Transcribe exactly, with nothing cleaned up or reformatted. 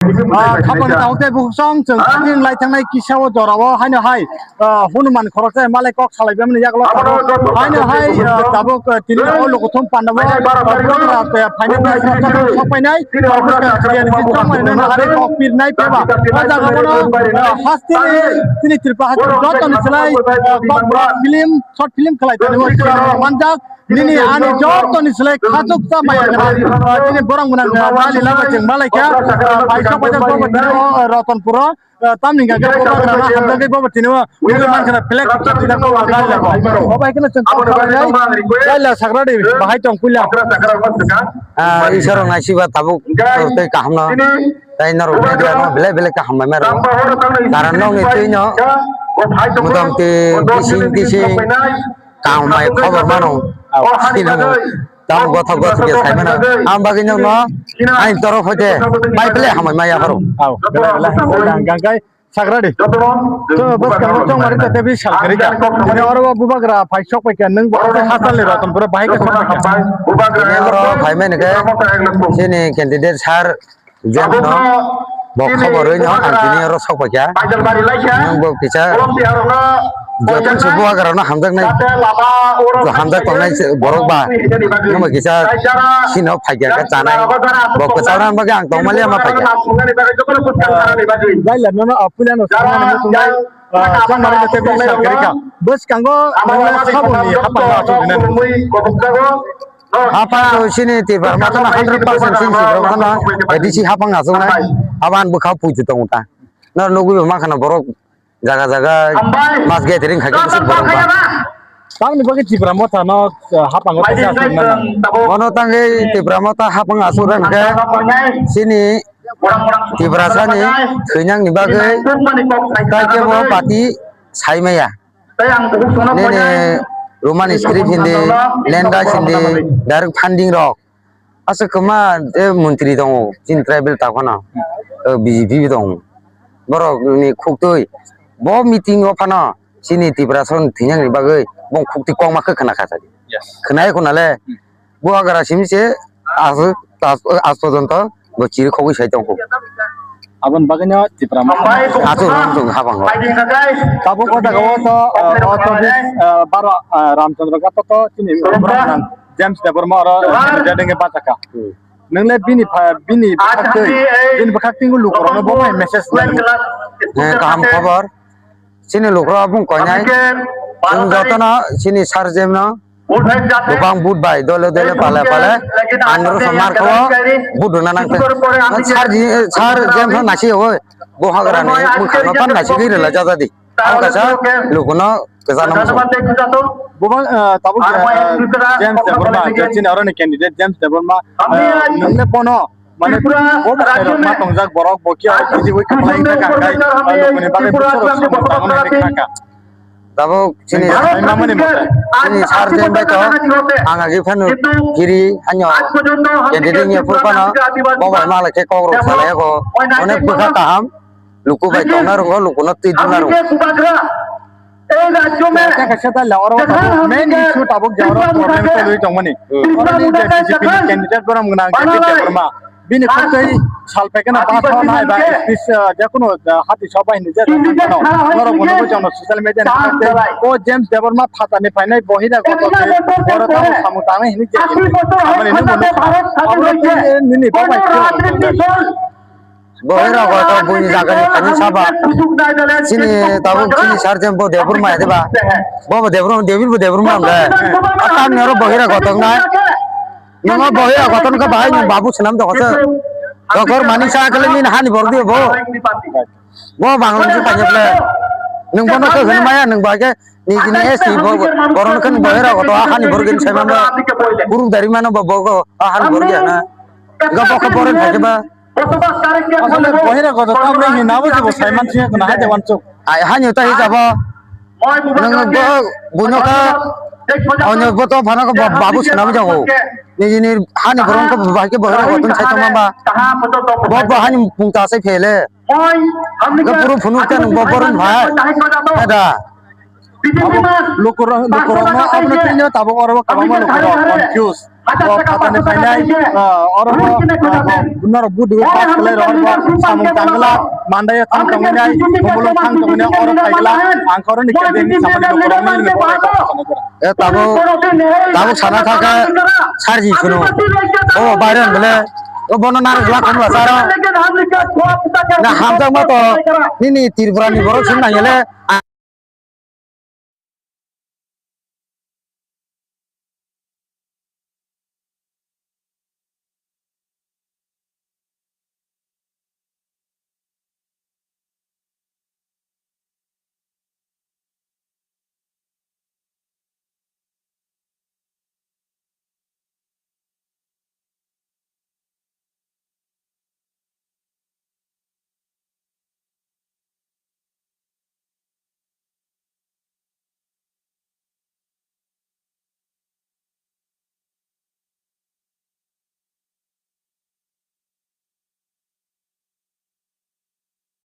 Ah, khapangni tabuk tei bukhuk song chwng thangwi lai thangnai kisa o jora o haino hai, ah, Hanuman khoroksa malai kok salai bemani yagulo tabuk haino hai, ah, tabuk, ah, tini o Lokothom Pandabo, ah, program, ah, phainai tei sokpainai, ah, buskang chiriani kisa tongmani nang hari kok pirnai peba. O jaga bono, ah, hasteni tini Tripura hasteni jotoni slai, ah, kok film, short film khlai tani o manjak. Nini ani jotoni slai khachuk cha maya gwnang. Tini borok gwnang, ah, bali laba chwng malai kha. Ah, paisa paisa bobo tini o, ah, Ratanpuro, ah, tamni hwnkha khe bobo rana hamjakgwi bobo tini o video man khana flag khana bobo gali labo. Bobo hai kheno chwng kok khalai nai. Gali la sagra di bahai tong puila. Ah, Isor rok naisiba tabuk tei kaham no. Tei norok media no belai belai kaham bai mero. Karon nokni twi no motamti bising bising kaham bai khobor mano. Tamo gothok gothok khe sai mano. Ang bagwi nokno ani torof hoite bai belai hambai maya horo. Au, belai belai hambai hangkang kai sagra di. To bwskango chongmari ta tebi salkari ka. Ani oro bo bubagra phai sok pai ka, nwng bo hachal ni Ratanpuro bahai ka sok pai ka. Ani oro phai mani khe chini candidate sir Jemno bo khobor rwino ang tini oro sok paikha. Nwng bo kisa joto se bubagrano hamjaknai, hamjak tongnai borok ba. Nwng bo kisa sino phaikha khe chanai. Bo kwchangna bagwi ang tongmani ama phaikha. Jaila nono, ah, puilano sanani muchungnai, ah, chongmani tei bini salkari ka. Bwskango nwng saboni hapang aswk rinani. Hapang sini Tipra Motha no hundred percent sini Tipra Motha no A D C hapang aswk nai. Aban bwkha puitu tongo ta. Nor nugwi bo mankha na borok jaga jaga mas gathering khai khe borok ba. Tamni bagwi Tipra Motha no, ah, hapang aswk nai. Bono tangwi Tipra Motha hapang aswk rang khe sini Tiprasa ni thwinang ni bagwi tai kebo party sai maya. Nini Roman script hindi, language hindi, direct funding rok. Aswk kwma tei montri tongo, chini tribal ta phano, o B J P bo tongo. Borok ni khuktwi bo meeting o phano chini Tiprasa ni thwinang ni bagwi bo khuktwi kokma khe khna kha sadi. Khna ya khuna le. Bubagra simi se aswk, aswk, aswk porjonto bo chiri khogwi sai tongkho. Aboni bagwino Tipra Motha aswk rang jong hapang o. Tabuk o jaga o to, ah, o to bis, ah, baro, ah, Ramchandra Ghat to chini James Debbarma oro, ah, jadenge bachaka. Nwng le bini pha, bini bwkhak twi, bini bwkhak twi lukurokno bo bai message lai. Eh, kaham khobor. Chini lukurok bung koinai. Chwng jotono chini sir James no Bwbang vote bai dole dole pale pale andro somar ko vote rwna nang khe. Sir ji, sir James no nasi oi. Bo hagra ni mukha no pan nasi gwi rwla jaja di. Ang kasa lukuno kesa no muso. Bwbang, eh, tabuk, eh, James Debbarma je chini oro ni candidate James Debbarma, eh, nungle bono Mane, bo bwsai rok ma tongjak borok, bo khe o T V bai kwplai wngkha kha, kai, ah, lukuni bagwi bwsarok samung tangmani hinwi kha kha. Tabuk chini sai mamani mote. Chini sir James bai to, ang agi phano kiri, hanyo, candidate ni phuru phano, bo bai malai khe kok rok salai yago, onek bwkha kaham, luku bai tongna rwgo, lukuno twi duna rwgo. Kaisa kaisa ta la oro tabuk main issue tabuk je oro problem tolwi tongmani. Oro ni je B J P ni candidate borom gwnang David Debbarma. Bini khortwi sal paikhe no bus hor nai ba speech, ah, je kono, ah, hati soba hinwi je tongmano. Norok bono bo jono social media ni khortwi o James Debbarma phatani phainai bohira goto khe oro tamo samung tangnai hinwi je hinwi. Samani nung bono abo nini bo bai khe. Bohira goto buini jagani thani saba. Chini tabuk chini sir James bo Debbarma ya diba? Bo bo Debbarma, David bo Debbarma hwnle. Atam ni oro bohira goto wngnai. Nongo bohira goto wngkha bahai nwng babu swnam dogo se. Dokor mani sa kele nini hani borok diyo bo. Bo Bangladesh thangya ble. Nwng bono khe hwnwi maya nwng bahai khe nijini S T bo, borok khe bohira goto a hani borok ni sai mano. Kuruk dari mano bo bo a hani borok ya na. Ga bo khe borok thangya ba. Asole bohira goto tamni hinna bo se bo saiman siya kuna hai de wansuk. Ai hanyo ta hijabo. Nang bo buno ka onyo bo to phano ko ba-, babu swnam jago. Ni ni hani borong ko bahai ke bohira goto sai tama ba. Bo bo hani pungta sai phele. Ga puru phunu kan bo boron bhai. Ada. Abo lukurok, lukurok no aboni tini tabuk oro kwbangma lukurok confuse. o phatani phainai, ah, oro bo, ah, norok budi o pass khlai rok bo samung tangla, mandai thang tongwi nai, bumulung thang tongwi nai, oro phaigla, ang koroni kebeng samani nokoro nini nokoro. E tabuk, tabuk sana thaka sarji sunu. O Byron bole, o bono nar gla kono saro. Na hamjak ma to, nini Tripura ni borok sin nangele.